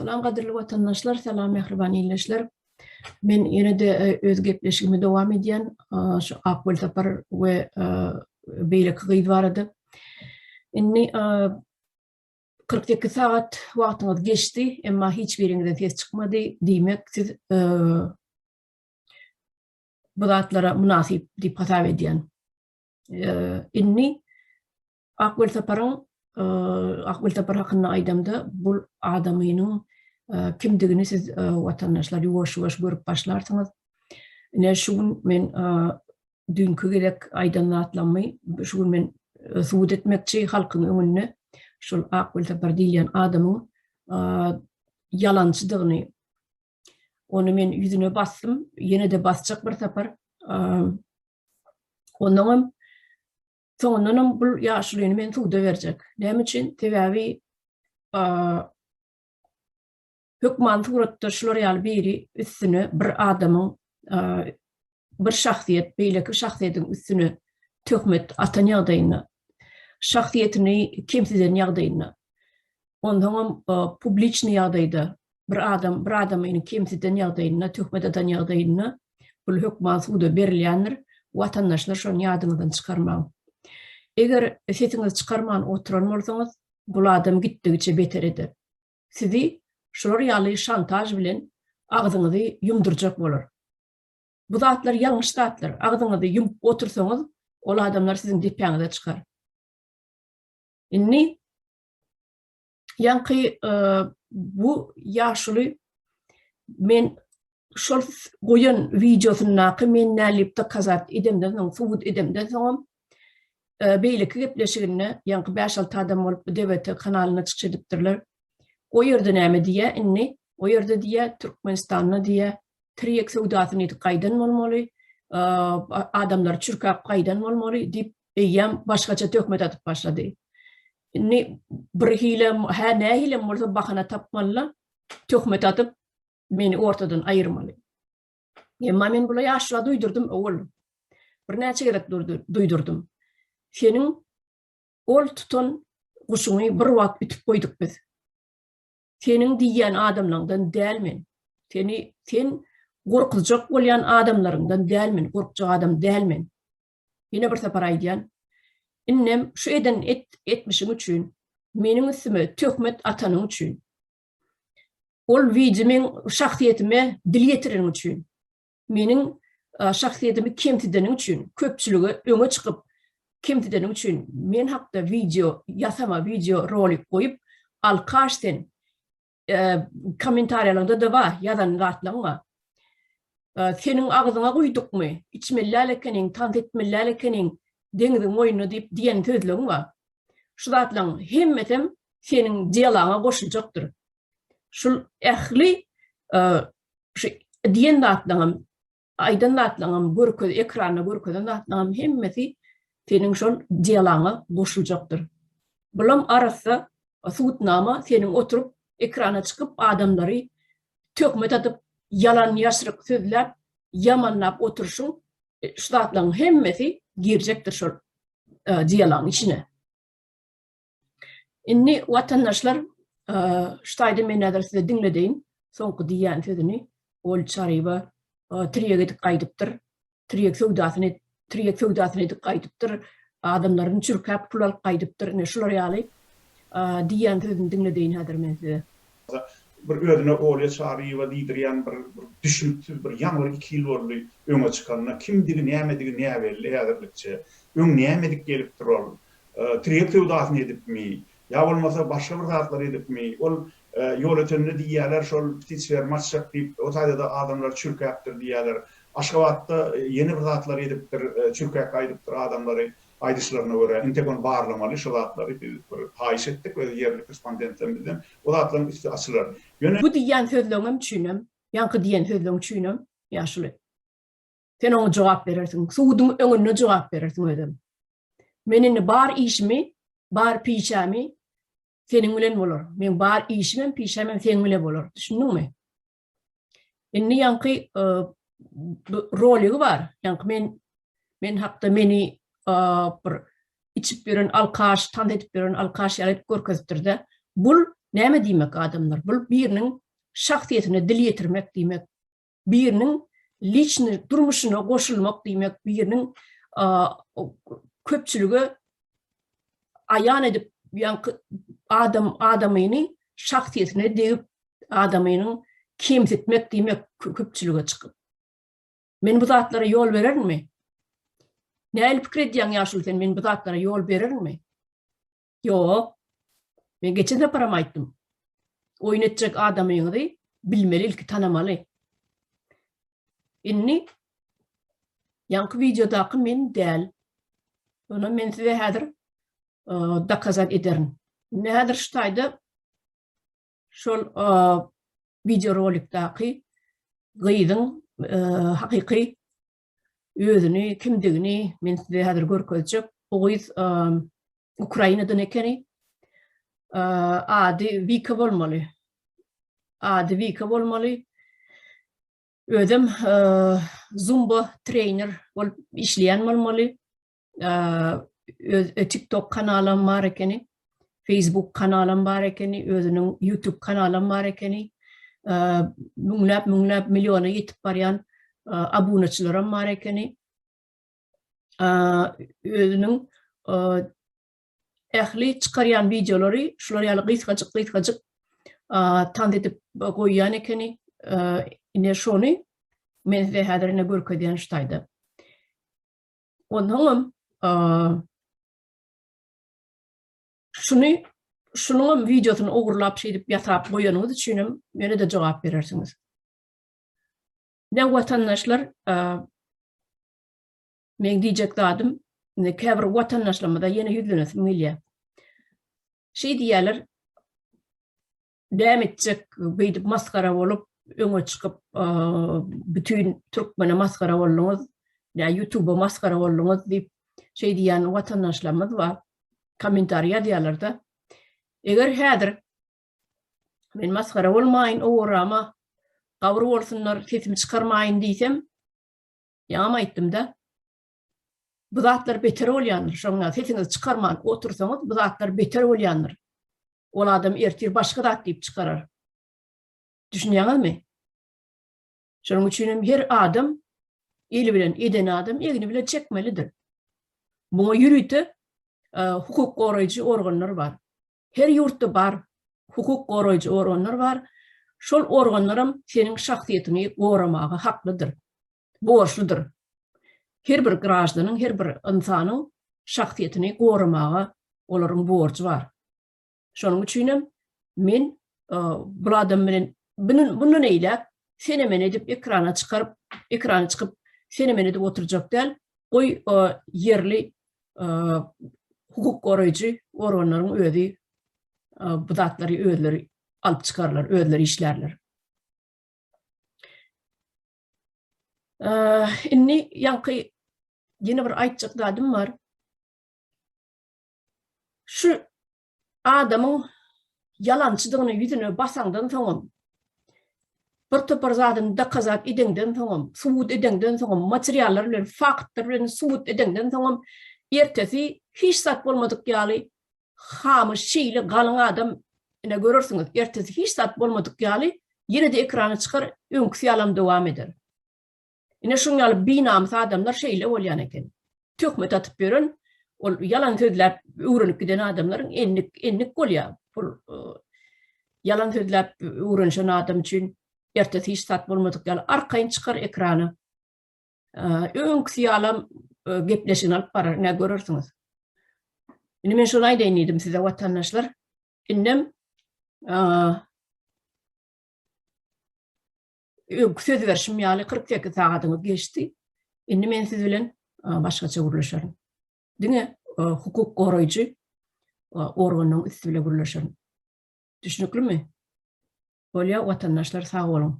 Salam gadyrly watandaşlar, salam mähriban ildeşler. Men ýene-de e, öz gepleşigimi dowam edýän e, şu Ak Welsapar we e, beýleki gyz barada. Indi 48 sagat wagtyňyz geçdi, emma hiç biriňizden ses çykmady. Diýmek, siz bu zatlara mynasyp diýip hasap edýän. Indi Ak Welsaparyň Ak Welsapar hakynda aýdamda bu adamynyň kimdigini siz watandaşlar ýuwaş-ýuwaş görüp başlarsyňyz. Ine şu gün men düýnki gezek aýdan zatlarymy şu gün men subut etmekçi halkyň öňünde şol Ak Welsapar diýilýän adamyň ýalançydygyny ony men ýüzüne basdym, ýene-de basjak bir sapar. Ondan Soňundanam bul ýaşulyny men suda berjek. Näme üçin? Sebäbi hökman suratda şular ýaly biri üstüne bir adamyň bir şahsyýet beýleki şahsyýetiň üstüne töhmet atan ýagdaýynda, şahsyýetini kemsiden ýagdaýynda, onsoňam publiçnyý ýagdaýda bir adam bir adamyny kemsiden ýagdaýynda, töhmet atan ýagdaýynda bul hökman suda berilýändir. Watandaşlar şony ýadyňyzdan çykarmaň. Eger sesiňizi çykarman oturan bolsaňyz, bul adam gitdigiçe beter eder. Sizi şular ýaly şantaž bilen agzyňyzy ýumdurjak bolar. Bu zatlar ýalňyş zatlar. Agzyňyzy ýumup otursaňyz, ol adamlar siziň depäňize çykar. Indi Ýaňky bu ýaşuly men şol goýan wideosyndaky men nälipde kazat edemden soň, subut edemden soňam beýleki gepleşiginde ýaňky 5-6 adam bolup bu DWT kanalynda çykyş edipdirler. O ýerde näme diýýär indi? O ýerde diýýär Türkmenistanda diýýär tirýek söwdasyny edip gaýdan bolmaly, adamlary çürkäp gaýdan bolmaly diýip eýýäm başgaça töhmet atyp başlady. Indi bir hilem, hä nähilem bolsa bahana tapmaly-la, töhmet atyp meni ortadan aýyrmaly. Emma men bula ýaşula duýdurdym owal. Birnäçe gezek duýdurdym. Seniň ol tutan guşuňy bir wagt ütüp goýduk biz. Seniň diýýän adamlaňdan däl men. Seni sen gorkuzjak bolýan adamlaryňdan däl men, gorkjak adam däl men. Ýene bir sapar aýdýan. Indem şu eden et etmişiň üçin, meniň üstüme töhmet atanyň üçin, ol wideo meň şahsyýetime dil ýetireniň üçin, meniň şahsyýetimi kemsideniň üçin, köpçülige öňe çykyp kemsideniň üçin men hakda wideo ýasama wideo rolik goýup, alkaş sen, kommentariýalarynda-da bar, ýazan zatlaryň bar. Seniň agzyňa guýdukmy, içmeli däl ekeniň, tans etmeli däl ekeniň deňziň boýunda diýip diýen sözleň bar. Şu zatlaryň hemmesem seniň delaňa goşuljakdyr. Şul ähli şu diýen zatlaryňam Aýdan zatlaňam, görkez, ekranda görkezen zatlaňam hemmesi seniň şol delaňa goşuljakdyr. Bulam arassa subutnama seniň oturyp ekrana çykyp adamlary töhmet atyp ýalan ýaşryk sözläp ýamanlap oturyşyň şu zatlaň hemmesi girjekdir şol delaň içine. Indi watandaşlar şu taýda men häzir size diňledeýin soňky diýýän sözüni Ol Çaryba tirýek edip gaýdypdyr. Tirýek söwdasyny tirýek söwdasyny edip gaýdypdyr. Adamlaryny çürkäp pul alyp gaýdypdyr. Ine şular ýaly diýýän sözüni diňledeýin häzir men size. Bir özüne Olýa Çaryýewa diýdirýän bir bir düşnüksiz bir ýaňy bir iki ýyl boldy öňe çykanyna. Kimdigi nämedigi näbelli häzirlikçe. Öň näme edip gelipdir ol? Tirýek söwdasyny edipmi? Ýa bolmasa başga bir zatlar edipmi? Ol Ýolötende diýýärler şol ptiçferma açjak diýip, o taýda-da adamlar çürkäpdir diýýärler. Aşgabatda ýene bir zatlar edipdir, çürkäp gaýdypdyr adamlary aýdyşlaryna görä. Entek ony barlamaly şo zatlary biz bir haýyş etdik öz ýerli korrespondentlerimizden. O zatlaryň üsti açylar. Ýöne. Bu diýýän sözleňem üçinem, ýaňky diýen sözleň üçinem, ýaşuly, sen oňa jogap berersiň. Suduň öňünde jogap berersiň özem. Men indi bar işimi, bar pişämi seniň bilen bolar. Meň bar işimem, pişämem seň bile bolar. Düşündiňmi? Indi ýaňky e, roligi bar. Ýaňky men men hakda meni e, bir içip ýören alkaş, tans edip ýören alkaş ýaly edip görkezipdir-de. Bul Näme diýmek adamlar? Bul biriniň şahsyýetine dil ýetirmek diýmek, biriniň liçny durmuşyna goşulmak diýmek, biriniň köpçülige aýan edip, ýaňky adam adamyny şahsyýetine degip, adamynyň kemsitmek diýmek köpçülige çykyp. Men bu zatlara ýol bererinmi? Nähili pikir edýäň ýaşuly sen, men bu zatlara ýol bererinmi? Ýok. Men geçen saparam aýtdym. Oýun etjek adamyňyzy bilmeli ilki tanamaly. Indi ýaňky wideodaky men däl. Ony men size häzir dokazat ederin. Indi häzir şu taýda şol wideorolikdaky gyzyň hakyky özüni kimdigini men size häzir görkezjek. Bu gyz Ukrainadan ekeni. Ady Wika bolmaly. Ady Wika bolmaly. Özem Zumba trener bolup işleýän bolmaly. Öz TikTok kanalam bar ekeni. Facebook kanalam bar ekeni, özüniň YouTube kanalam bar ekeni. Müňläp, müňläp milliona ýetip barýan abunaçylaram bar ekeni. Özüniň ähli çykarýan wideolary şular ýaly gysgajyk gysgajyk tans edip goýýan ekeni. Ine şony men size häzir ine görkezýän şu taýda. Onsoňam şuny şunuňam wideosyny ogurlap şeýdip ýasap goýanyňyz üçinem ýene-de jogap berersiňiz. Ne watandaşlar meň diýjek zadym indi käbir watandaşlarymyza ýene ýüzlenesim gelýär. Şeý diýýärler, Näme etjek beýdip masgara bolup öňe çykyp bütin türkmene masgara bolduňyz, ýa ýutuba masgara bolduňyz diýip şeý diýýän watandaşlarymyz bar. Kommentariý ýazýarlar-da. Eger häzir men masgara bolmaýyn, owarama gabyr bolsunlar, sesimi çykarmaýyn diýsem, ýaňam aýtdym-da, bu zatlar beter bolýandyr. Şoňa sesiňizi çykarman otursaňyz, bu zatlar beter bolýandyr. Ol adam ertir başga zat diýip çykarar. Düşünýäňizmi? Şonuň üçin hem her adam eli bilen eden adam egni bilen çekmelidir. Muňa ýörite e, hukuk goraýjy organlar bar. Her ýurtda bar hukuk goraýjy organlar bar. Şol organlaram seniň şahsyýetiňi goramaga haklydyr, borçludyr. Her bir graždanyň, her bir ynsanyň şahsyýetini goramaga olaryň borjy bar. Şonuň üçinem men bu adam bilen bundan eýläk sene-mene edip ekrana çykaryp, ekrana çykyp sene-mene edip oturjak däl. Goý ýerli hukuk goraýjy organlaryň özi bu zatlary özleri alyp çykarlar, özleri işlärler. Indi ýaňky ýene bir aýtjak zadym bar. Şu adamyň ýalançydygyny ýüzüne basaňdan soňam, bir topar zadyny dokazat edeňden soňam, subut edeňden soňam, materiallar bilen, faktlar bilen subut edeňden soňam, ertesi hiç zat bolmadyk ýaly hamy şeýle galyň adam ine görersiňiz, ertesi hiç zat bolmadyk ýaly ýene-de ekrana çykar, öňküsi ýalam dowam eder. Ine şuň ýaly binamys adamlar şeýle bolýan eken. Töhmet atyp ýören, ol ýalan sözläp öwrenip giden adamlaryň endik endik bolýar. Bul ýalan sözläp öwrenişen adam üçin ertesi hiç zat bolmadyk ýaly arkaýyn çykar ekrana. Öňküsi ýalam gepleşigini alyp barar, ne görersiňiz. Indi men şony aýdaýyn diýdim size watandaşlar. Indem Öňki söz berşim ýaly 48 sagadyňyz geçdi. Indi men siz bilen başgaça gürleşerin. Diňe hukuk goraýjy organyň üsti bilen gürleşerin. Düşnüklimi? Bolýar, watandaşlar sag boluň.